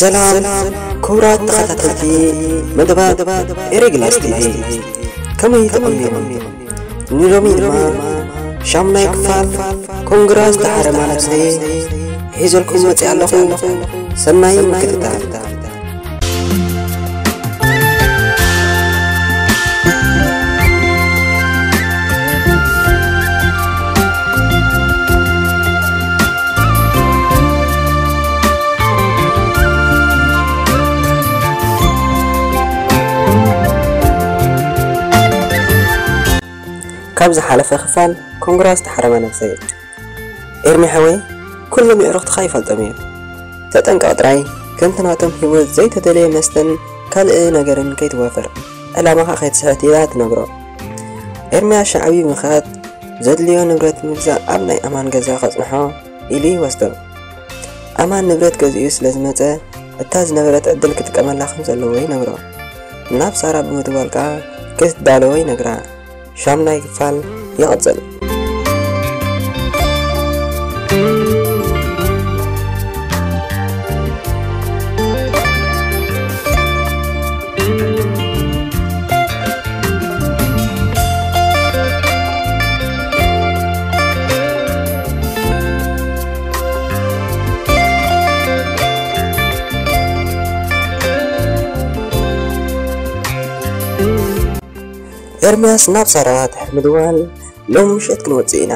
ሰላም ክቡራት ተኸታተልቲ መደባት ኤሪግላስ ቲቪ፣ ከመይ ተቐኒኹም? ንሎሚ ድማ ሻምናይ ክፋል ኮንግራ ዝተሓረማ ነፍሰይ ሒዘልኩም መፂኣ ኣለኹ። ሰናይ ምክትታል። ካብ ዝሓለፈ ክፋል ኮንግራ ዝተሓረመ ነብሰይ። ኤርሚ ሓወይ፣ ኩሎም የዕሩኽትኻ ይፈልጦም እዮም። ተጠንቀቕ ጥራይ፣ ከምቲ ናቶም ህይወት ዘይተደለየ መስተን ካልእ ነገርን ከይትዋፈር፣ ዕላማኻ ከይትስሕት ኢላ ትነግሮ። ኤርምያስ ሻዕቢ ምኻድ ዘድልዮ ንብረት ምግዛእ ኣብ ናይ ኣማን ገዛ ከጽንሖ ኢሉ ይወስዶ። ኣማን ንብረት ገዚኡ ስለ ዝመጸ፣ እታ ዝነበረት ዕድል ክጥቀመላ ከም ዘለዎ ይነግሮ። ናብ ሳራ ብምድዋል ከኣ ክትዳለዎ ይነግራ። ሻምናይ ክፋል ይቕጽል። ኤርምያስ ናብ ሳራ ትሕት ምድዋል፣ ሎሚ ምሸት ክንወጽእ ኢና።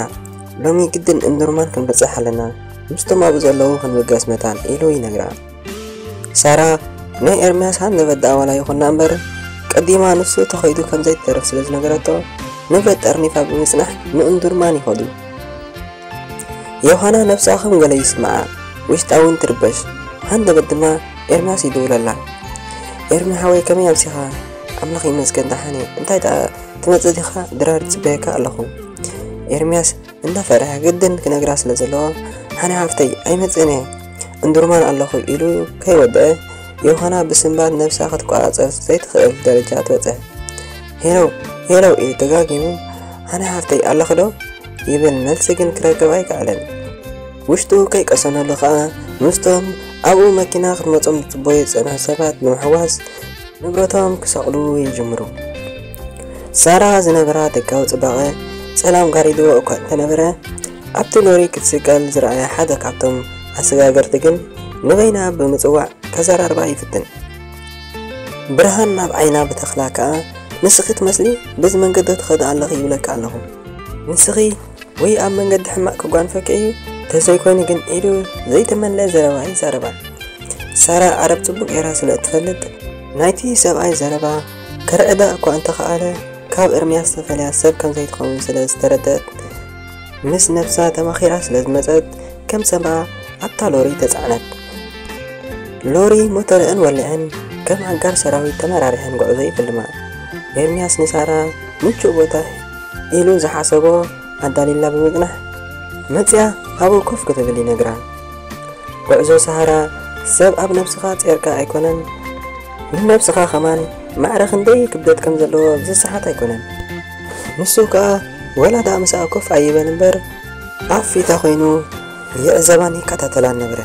ሎሚ ግድን እንዱርማን ክንበጽሕ ኣለና። ምስቶም ኣብኡ ዘለዉ ክንብገስ መታን ኢሉ ይነግራ። ሳራ ናይ ኤርምያስ ሃንደበት ደኣ ዋላ ይኹና እምበር፣ ቀዲማ ንሱ ተኸይዱ ከም ዘይተርፍ ስለ ዝነገረቶ፣ ንብረት ጠርኒፋ ብምጽናሕ ንእንዱርማን ይኸዱ። ዮሃና ነብሳ ከም ገለ ይስምዓ፣ ውሽጣ እውን ትርበሽ። ሃንደበት ድማ ኤርምያስ ይድውለላ። "ኤርሚ ሓወይ ከመይ ኣምሲኻ?" "ኣምላኽ ይመስገን ደሓን እየ። እንታይ ደኣ ትመጽእ ዲኻ? ድራር ይጽበየካ ኣለኹ።" ኤርምያስ እናፈርሐ ግድን ክነግራ ስለ ዘለዎ፣ "ሓኒ ሓፍተይ ኣይመጽእን እየ፣ እንዱርማን ኣለኹ" ኢሉ ከይወደአ፣ ዮሃና ብስንባድ ነብሳ ክትቆጻጸር ዘይትኽእል ደረጃ ትበጽሕ። "ሄሎ፣ ሄሎ" ኢሉ ደጋጊሙ፣ "ሓኒ ሓፍተይ ኣለኺ ዶ?" ይብል፣ መልሲ ግን ክረክብ ኣይከኣለን። ውሽጡ ከይቀሰነሉ ከኣ ምስቶም ኣብኡ መኪና ክትመጾም ዝጽበዩ ዝጸንሑ ሰባት ብምሕዋስ ንብረቶም ክሰቕሉ ይጅምሩ። ሳራ ዝነበራ ደጋዊ ጽባቐ ጸላም ጋሪድዎ እኳ እንተነበረ፣ ኣብቲ ሎሪ ክትስቀል ዝረኣየ ሓደ ካብቶም ኣሰጋገርቲ ግን ንበይና ብምጽዋዕ ከዘራርባ ይፍትን። ብርሃን ናብ ዓይና ብተኽላ ከኣ፣ "ንስኺ ትመስሊ፣ በዚ መንገዲ ትኸዲ ኣለኺ ይብለኪ ኣለኹ። ንስኺ ወይ ኣብ መንገዲ ሕማቕ ክጓንፈኪ እዩ፣ ተዘይኮይኑ ግን" ኢሉ ዘይተመልአ ዘረባ ይዛረባ። ሳራ ዓረብ ጽቡቕ ጌራ ስለ እትፈልጥ፣ ናይቲ ሰብኣይ ዘረባ ክርዕዳ እኳ እንተኸኣለ፣ ካብ ኤርምያስ ተፈልያ ሰብ ከም ዘይትኸውን ስለ ዝተረድአት፣ ምስ ነብሳ ተማኺራ ስለ ዝመጸት፣ ከም ሰባ ኣብታ ሎሪ ተጻዕነት። ሎሪ ሞተረአን ወሊዐን፣ ከም ኣጋር ሰራዊት ተመራሪሐን ጉዕዞ ይፍልማ። ኤርምያስ ንሳራ ምቹእ ቦታ ኢሉ ዝሓሰቦ ኣዳሊላ ብምጽናሕ፣ መጽያ ኣብኡ ኮፍ ክትብል ይነግራ። ጉዕዞ ሳራ ሰብ ኣብ ነብስኻ ጼርካ ኣይኮነን፣ ንነብስኻ ከማን ማዕረ ክንደይ ክብደት ከም ዘለዎ ዝሰሓት ኣይኮነን። ንሱ ከኣ ወላ ደኣ ምስኣ ኮፍ ኣይበል እምበር፣ ኣብ ፊታ ኮይኑ ይዕዘባን ይከታተላን ነበረ።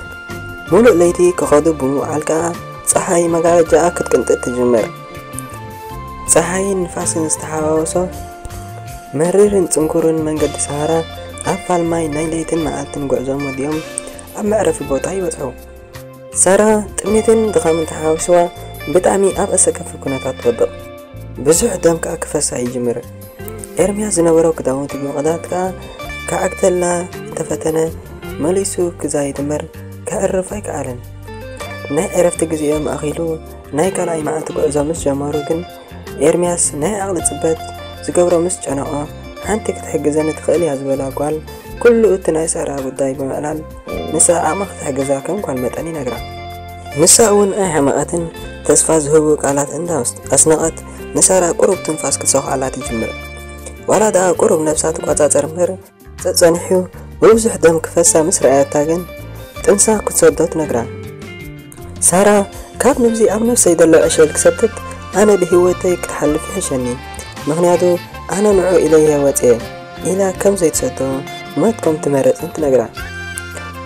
ሙሉእ ለይቲ ክኸዱ ብምውዓል ከኣ ጸሓይ መጋረጃኣ ክትቅንጥጥ ትጅምር። ጸሓይን ንፋስን ዝተሓዋወሶ መሪርን ጽንኩርን መንገዲ ሰሃራ ኣብ ፋልማይ ናይ ለይትን መዓልትን ጉዕዞም ወዲኦም ኣብ መዕረፊ ቦታ ይበጽሑ። ሳራ ጥሜትን ድኻምን ተሓዋዊስዋ ብጣዕሚ ኣብ ኣሰካፊ ኩነታት ትወድቕ። ብዙሕ ደም ከኣ ክፈሳ ይጅምር። ኤርምያስ ዝነበሮ ክዳውንቲ ብምቕዳድ ከኣ ክዓግተላ እንተፈተነ፣ መሊሱ ክዛይድ እምበር ከዕርፍ ኣይከኣለን። ናይ ዕረፍቲ ግዜኦም ኣኺሉ ናይ ካልኣይ መዓልቲ ጉዕዞ ምስ ጀመሩ ግን፣ ኤርምያስ ናይ ዓቕሊ ጽበት ዝገብሮ ምስ ጨነቖ፣ ሓንቲ ክትሕግዘኒ ትኽእል እያ ዝበላ ጓል፣ ኩሉ እቲ ናይ ሳራ ጉዳይ ብምዕላል፣ ንሳ ዓቕማ ክትሕግዛ ከም ጓል መጠን ይነግራ። ንሳ እውን ኣይሓመቐትን፣ ተስፋ ዝህቡ ቃላት እንዳ ኣስነቐት፣ ንሳራ ቁሩብ ትንፋስ ክትሰኹዓላ ትጅምር። ዋላ ደኣ ቁሩብ ነብሳ ትቆጻጸር እምበር፣ ጸጸኒሑ ብብዙሕ ደም ክፈሳ ምስ ረኣየታ ግን፣ ጥንሳ ክትሰዶ ትነግራ። ሳራ፣ ካብ ንብዚ ኣብ ነብሰይ ዘሎ ዕሸል ክሰትት፣ ኣነ ብህይወተይ ክትሓልፍ ይሕሸኒ። ምኽንያቱ ኣነ ንዑ ኢለ እየ ወጽየ፣ ኢላ ከም ዘይትሰዶ ሞት ከም ትመርጽን ትነግራ።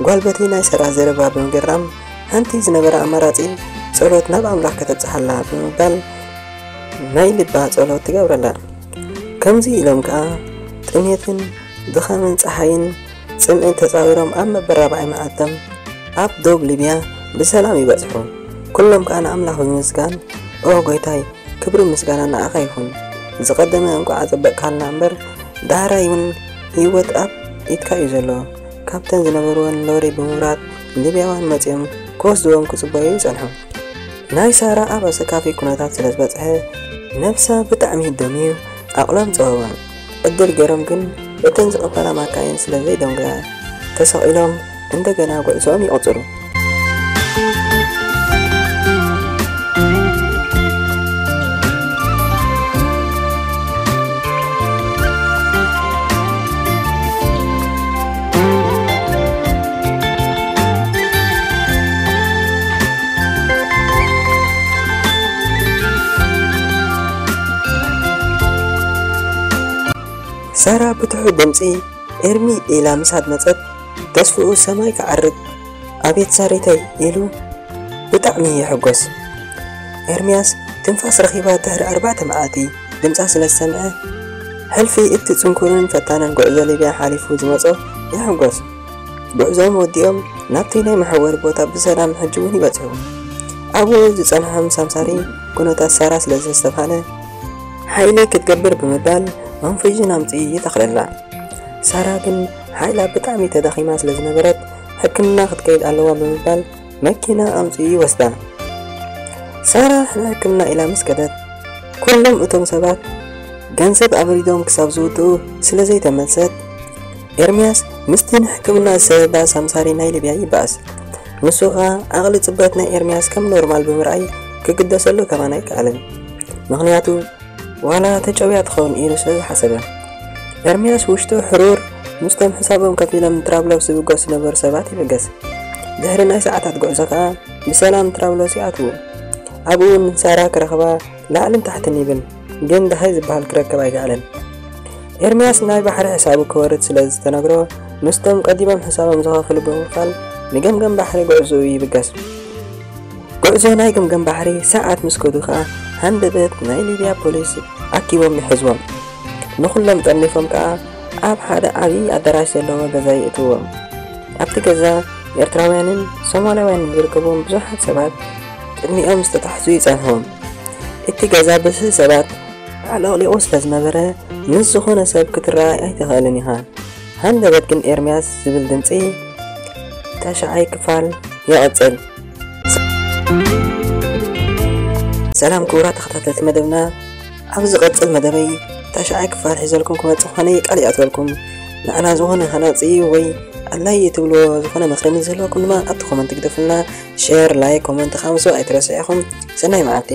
ጓል በቲ ናይ ሳራ ዘረባ ብምግራም፣ ሓንቲ ዝነበረ ኣማራጺ ጸሎት ናብ ኣምላኽ ከተብጽሓላ ብምባል ናይ ልባ ጸሎት ትገብረላ። ከምዚ ኢሎም ከኣ ጥሜትን ድኻምን ጸሓይን ጽምእን ተጻዊሮም ኣብ መበራብዓይ መዓልቶም ኣብ ዶብ ሊብያ ብሰላም ይበጽሑ። ኩሎም ከኣ ንኣምላኽ ብምምስጋን፣ "ኦ ጎይታይ፣ ክብሪ ምስጋና ንኣኻ ይኹን። ዝቐደመ እንቋዕ ኣጸበቕካልና እምበር፣ ዳሕራይ እውን ህይወት ኣብ ኢድካ እዩ ዘሎ።" ካብተን ዝነበርወን ሎሪ ብምውራድ ሊብያውያን መጺኦም ክወስድዎም ክጽበዩ ይጸንሑ። ናይ ሳራ ኣብ ኣሰካፊ ኩነታት ስለ ዝበጽሐ፣ ነብሳ ብጣዕሚ ደምዩ ኣቕሎም ጸበባ። ዕድል ገይሮም ግን እተን ዝቕበላ ማካይን ስለ ዘይደንጉያ፣ ተሰቒሎም እንደገና ጉዕዞኦም ይቕጽሉ። ሳራ ብትሑት ድምጺ ኤርሚ ኢላ ምስ ኣድመጸት፣ ተስፍኡ ሰማይ ክዓርግ፣ "ኣቤት ሳሬተይ" ኢሉ ብጣዕሚ ይሕጎስ። ኤርምያስ ትንፋስ ረኺባ ድሕሪ ኣርባዕተ መዓልቲ ድምጻ ስለ ዝሰምዐ፣ ሕልፊ እቲ ጽንኩርን ፈታንን ጉዕዞ ሊብያ ሓሊፉ ዝመጾ ይሕጎስ። ጉዕዞኦም ወዲኦም ናብቲ ናይ መሐወሪ ቦታ ብሰላም ሕጂ እውን ይበጽሑ። ኣብኡ ዝጸንሖም ሳምሳሪ ኩነታት ሳራ ስለ ዘስተብሃለ፣ ሓይሊ ክትገብር ብምባል መንፉዥን ኣምጺኡ ይተኽለላ። ሳራ ግን ሓይላ ብጣዕሚ ተዳኺማ ስለ ዝነበረት፣ ሕክምና ክትከይድ ኣለዋ ብምባል መኪና ኣምጺኡ ይወስዳ። ሳራ ንሕክምና ኢላ ምስ ከደት፣ ኩሎም እቶም ሰባት ገንዘብ ኣብሪዶም ክሳብ ዝውድኡ ስለ ዘይተመልሰት፣ ኤርምያስ ምስቲ ንሕክምና ዝሰደዳ ሳምሳሪ ናይ ሊብያ ይበኣስ። ንሱ ኸኣ ዓቕሊ ጽበት ናይ ኤርምያስ ከም ኖርማል ብምርኣይ ክግደሰሉ ከማን ኣይከኣለን። ምኽንያቱ ዋላ ተጨውያ ትኸውን ኢሉ ስለ ዝሓሰበ። ኤርምያስ ውሽጡ ሕሩር ምስቶም ሕሳቦም ከፊሎም ትራብሎስ ዝብገሱ ዝነበሩ ሰባት ይብገስ። ድሕሪ ናይ ሰዓታት ጉዕዞ ከኣ ብሰላም ትራብሎስ ይኣትዉ። ኣብኡ ንሳራ ክረኽባ ላዕልን ታሕትን ይብል፣ ግን ደሃይ ዝበሃል ክረክብ ኣይከኣለን። ኤርምያስ ናይ ባሕሪ ሕሳቡ ክወርድ ስለ ዝተነግሮ፣ ምስቶም ቀዲሞም ሕሳቦም ዝኸፍሉ ብምኽፋል ንገምገም ባሕሪ ጉዕዞኡ ይብገስ። ጉዕዞ ናይ ገምገም ባሕሪ ሰዓት ምስ ከዱ ከኣ፣ ሃንደበት ናይ ሊብያ ፖሊስ ኣኪቦም ይሕዝዎም። ንኹሎም ጠርኒፎም ከኣ ኣብ ሓደ ዓብዪ ኣዳራሽ ዘለዎ ገዛ የእትዎም። ኣብቲ ገዛ ኤርትራውያንን ሶማላውያንን ዝርከብዎም ብዙሓት ሰባት ቅድሚኦም ዝተታሕዙ ይጸንሕዎም። እቲ ገዛ ብስህ ሰባት ኣዕለቕሊቑ ስለ ዝነበረ፣ ምስ ዝኾነ ሰብ ክትረኣይ ኣይትኽእልን ኢኻ። ሃንደበት ግን ኤርምያስ ዝብል ድምጺ ተሽዓይ ክፋል ይቕጽል። ሰላም ክቡራት ተኸታተልቲ መደብና፣ ኣብ ዝቐጽል መደበይ ተሽዓይ ክፋል ሒዘልኩም ክመጽእ ምዃነይ ቃል ይኣትወልኩም። ንዓና ዝኾነ ሃናጺ ወይ ኣድላዪ ትብልዎ ዝኾነ ምኽሪ ምስ ዝህልወኩም ድማ ኣብቲ ኮመንት ግደፉልና። ሼር፣ ላይክ፣ ኮመንት ከኣ ምስዋእ ኣይትረስዑ ኢኹም። ሰናይ መዓልቲ።